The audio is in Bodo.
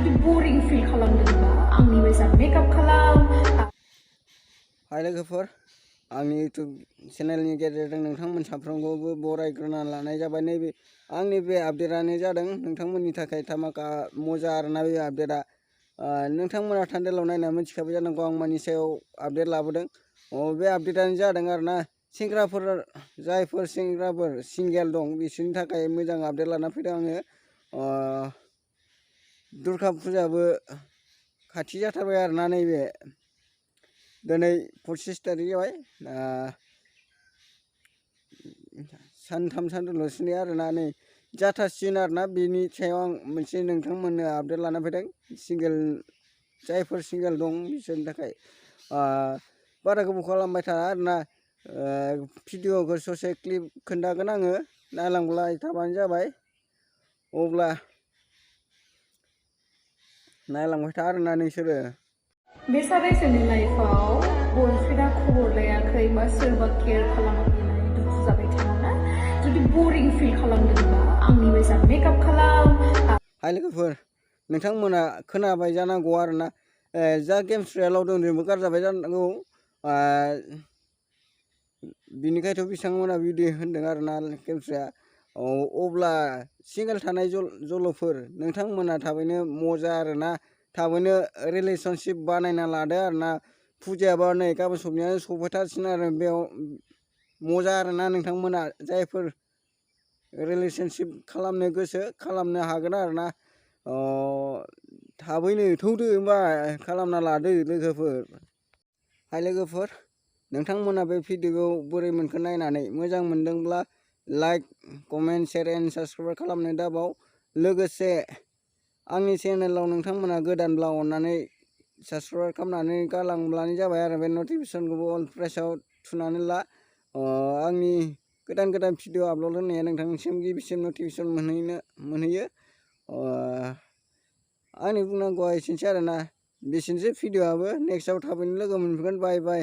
जुदि boring feel खालामदोंबा आंनि बायसा मेकआप खालाम। हाय लोगोफोर, आंनि इउटुब चेनेलनि गेजेरजों नोंथांमोन साफ्रोमखौबो बरायग्रोना लानाय जाबाय। नैबे आंनि बे आपडेटआनो जादों नोंथांमोननि थाखाय धामाका मजा आरोना बे आपडेटआ। नोंथांमोना थान्देलाव नायना मिथिखाबाय जानांगौ आं मानि सायाव आपडेट लाबोदों। बे आपडेटआनो जादों आरोना सेंग्राफोर जायफोर सेंग्राफोर सिंगेल दं बिसोरनि थाखाय मोजां आपडेट लाना फैदों आङो। दुर्गा फुजाबो खाथि जाथारबाय आरोना नैबे दिनै 25 तारिख जाबाय। सानथाम सानब्रैल'सै आरोना नै जाथारसिगोन आरोना। बेनि सायाव आं मोनसे नोंथांमोननो आपडेट लाना फैदों जायफोर सिंगेल दं बिसोरनि थाखाय। बारा गोबाव खालामबाय थाया आरोना, भिडिअ'खौ ससे क्लिप खोन्थागोन आङो, नायलांबाय थाबानो जाबाय। अब्ला नायलांबाय था आरोना नोंसोरो। बे सानैसोनि लाइफआव बयफ्रेन्डआ खबर लायाखै बा सोरबा केयार खालामाखै होननानै दुखु जाबाय थायोना, जुदि boring feel खालामदोंबा आंनि बायसा मेकआप खालाम। हाय लोगोफोर, नोंथांमोना खोनाबाय जानांगौ आरोना, जा गेम्स रियेलाव दं जोंबो गारजाबाय जानांगौ। बिनिखायथ' बिथांमोना बिदि होनदों आरोना गेम्सआ। अब्ला सिंगेल थानाय जल'फोर नोंथांमोना थाबैनो मजा आरोना, थाबैनो रिलेसनशिप बानायना लादो आरोना। फुजायाबा नै गाबोन सबनियानो सफैथारसिगोन आरो बेयाव मजा आरोना। नोंथांमोना जायफोर रिलेसनशिप खालामनो गोसो खालामनो हागोन आरोना। थाबैनो थौदो होमबा खालामना लादो लोगोफोर। हाय लोगोफोर, नोंथांमोना बे भिडिअखौ बोरै मोनखो नायनानै मोजां मोनदोंब्ला like, comment, share and subscribe खालामनो दाबाव। लोगोसे आंनि चेनेलाव नोंथांमोना गोदानब्ला अननानै साबस्क्राइब खालामनानै गालांब्लानो जाबाय आरो बे नटिफिकेसनखौबो अल प्रेसाव थुनानै ला। आंनि गोदान गोदान भिडिअ आपल'ड होनाया नोंथांनिसिम गिबिसिन नटिफिकेसन मोनहैयो। आंनि बुंनांगौआ एसेनोसै आरोना, बेसेनोसै भिडिअआबो। नेक्स्टआव थाबैनो लोगो मोनफिनगोन। बाय बाय।